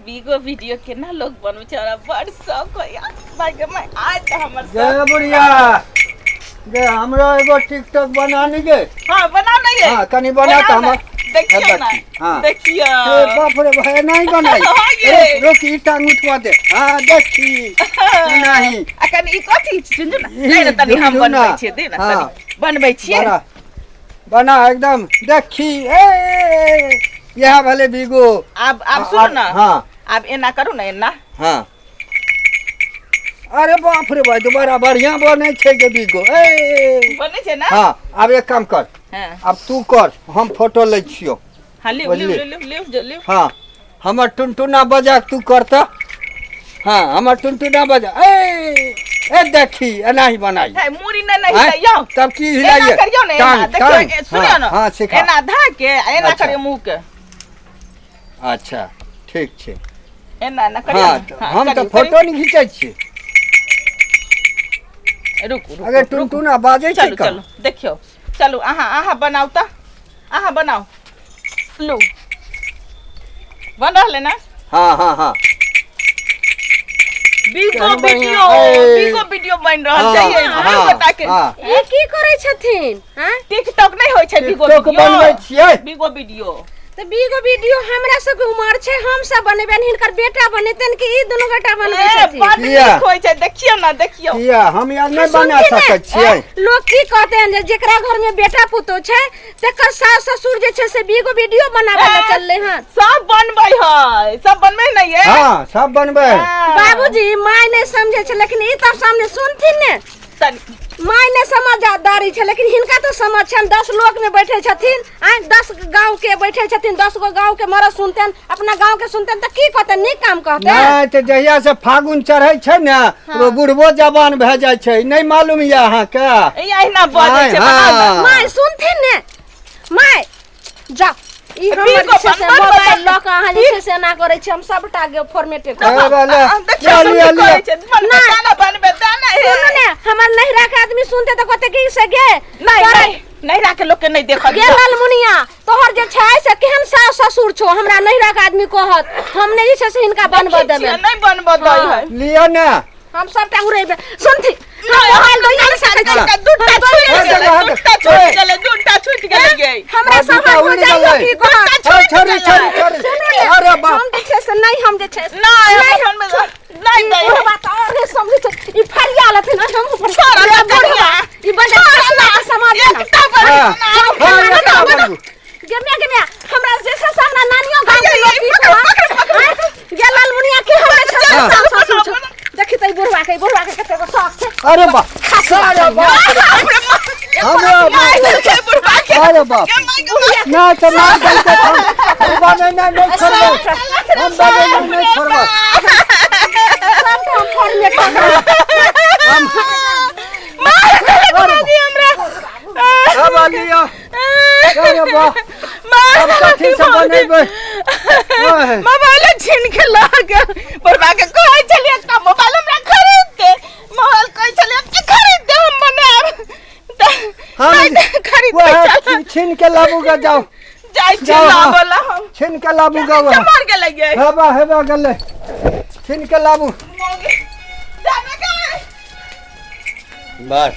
बीगो video केना लोग बनबै छै, हमरा बड़ शौक होइया। माय गे माय, आइ तऽ हमर गे शौक। बुढ़िया गे, हमरो एगो टिकटॉक बना नी गे। हाँ, बना नहीं है। हाँ, कनी बना तऽ बनाउ ने। हमर देखियौ हेबा ने। छी, हाँ। देखियौ। ए बाप रे भाई, नहीं बनाई। हाँ, ये। रुक रुक, ई टांग उठवा दे। हाँ देखी नहीं। आ कनी ई कथी झुनझुना? ई नहीं ने, तनी हम झुनझुना। बनबै छियै, दे ने। हाँ। तनी बनबै छियै। बना बना एकदम, देखी। ए इएह भेलै बीगो। आब सुनू ने। हाँ। आब एना करू ने, एना। हाँ, अरे बाप रे भाई, दोबारा बढ़िया बनै छै गे बीगो। ए बनै छै ने? हाँ, आब एक काम कर। हाँ। आब तू कर, हम फोटो लै छियौ। हाँ, लिउ लिउ। बुझलियै? लिउ लिउ लिउ लिउ। हाँ, हमर टुनटुना बजा, तू कर तऽ। हाँ, हमर टुनटुना बजा। ए ए देखी, एनाही बनाई। है मूड़ी नहि नहि आँय? हिलैयौ। तब की एना हिलाइए? करियौ ने, एना। टांग, देखियौ। टांग। सुनियौ हाँ, ने। हाँ, सिखा। एना धऽ के आ एना अच्छा। करियौ मुँह के। अच्छा, ठीक छै। एना एना करियौ हाँ ने। तऽ हाँ, हम तऽ करियौ, फोटो नहि घिचै छियै। करियौ। रुकू रुकू। अगर रुकू। टुनटुना बाजै छै चलू। कहाँ? चलू, देखियौ, चलू, अहाँ अहाँ बनाउ तऽ, अहाँ बनाउ। लू, बन रहलै ने? हाँ हाँ हाँ। बीगो केहन बढ़िआँ, वीडियो। ए। बीगो वीडियो बनि रहल छै ये। हाँ, दुनू गोटा के। हाँ। ई की करै छथिन? हाँ? टिकटॉक नहि होइ छै बीगो टिकटॉक वीडियो? बनबै छियै। बीगो वीडियो। तऽ बीगो वीडियो हमरा सबके उमर छै, हम सब बनेबनि, हिनकर बेटा बनेतनि कि ई दुनू गोटा बनबै ए, छथिन? बड किया? नीक होइ छै, देखियौ ने, देखियौ। किया, हम यार नहि बना सुनथिन ने, सकै छियै? लोग की कहते हैं जे जेकरा घर में बेटा पुतोह छै तकर सास ससुर जे छै से बीगो वीडियो बनाबै लए ए, चललै हन। सब बनबै है, सब बनबै ने ये? हाँ, सब बनबै है। हाँ। बाबूजी, माय नहि समझै छै, लेकिन ई तऽ सामने सुनथिन ने। तनी माय नहि समझदारी छै, लेकिन हिनका तऽ समझ छनि। 10 लोक में बैठे छथिन, आँय, 10 गाँव के बैठे छथिन, 10 गो गाँव के मरद सुनतनि, अपना गाँव के सुनतनि तऽ की कहतनि? नीक काम कहतनि? नहि तऽ जहिया से फागुन चढ़ै छै ने, ओ बुढ़बो जवान भए जाइ छै, नहि मालूम यऽ अहाँके? ई अहिना बजै छै। हाँ। बनाउ ने। माय सुनथिन ने। माय जाओ, ई हमर बीगो जे छै से बनबऽ मोबाइल बता। लऽ कऽ अहाँ जे छै से एना करै छी, हम सबटा के फॉर्मेटे ए, करब। बले, देखियौ, लिअ, सब लिअ, की लिअ। करै छै। बनबै नहि। दाना, बनबै दाना हे। सुनू ने, हमर नैहरा के आदमी सुनते तऽ कहते कि से गे नहि तोरा- नहि, नैहरा के लोक के नहि देखऽ गे दियौ। लालमुनिया, तोहर जे छै से केहन सास ससुर छौ, हमरा नैहरा के आदमी कहत। हम नहि जे छै से हिनका बनबऽ देखै छियै, देबै। नहि बनबऽ दै हाँ। है। लिअ ने। हम सबटा उड़ेबै, सुनथि। हम नहि, मोबाइल दैये नहि सकै छी। दूटा दूटा हम छूटि हे, गेलै, हे, दूटा हे। छूटि गेलै, दूटा छूटि गेलै गे। हमरा आ, सब दूटा हो उड़ि जाइयो गेलै। की कहत। ए, छोड़ी छोड़ी छोड़ी, अरे बाप। हम जे छै से नहि, हम जे छै से नहि, नहि, हम बनबै नहि ई दै है। बुढ़बा तऽ आओर नहि समझै छै, ई फरिया लथिन, हम छोड़ ये ना बुढ़बा, कनिया। ई बड़ छोड़ ना। समाज ना। एकटा बनबै हाँ, ना। हाँ, एकटा बनबू। गे म्या, गे म्या, हमरा जे छै से हमरा नानियो गाँव के ये, लोक की पकड़, कहत? पकड़, पकड़। आँय? गे लालमुनिया, की हमरा छै से हाँ। सास ससुर छौ। देखी तऽ ई बुढ़बा के, ई बुढ़बा के कतेक शौक छै। अरे बाप, खास अरे बाप रे, हमरा मारि देलकै बुढ़बा के। अरे बाप। गे माय गे माय। नहि तऽ मार देलकै, हम बनेनाइ नहि छोड़बै, हम बनेनाइ नहि छोड़बै। सबटा हम फॉर्मेट करब। हम मारि देलक बाबूजी हमरा। अब लिअ, अरे वाह, मारि अब कथी से बनेबै? ओए, मोबाइल छीन के लऽ गेल। बुढ़बा के कहै छलियै एकटा मोबाइल हमरा खरीद दे, मोबाइल कहै छलियै कि खरीद दे, हम बनायब तऽ हम नहि तऽ खरीद के वएह चल। छीन के लाबू गे, जाओ। जाइ छी। जाओ, हाँ। लाबऽ ला हम। छीन के लाबू गे वएह। मर गेलै गे। हेबा हेबा गेलै, छीन के लाबू। जाने के। बस।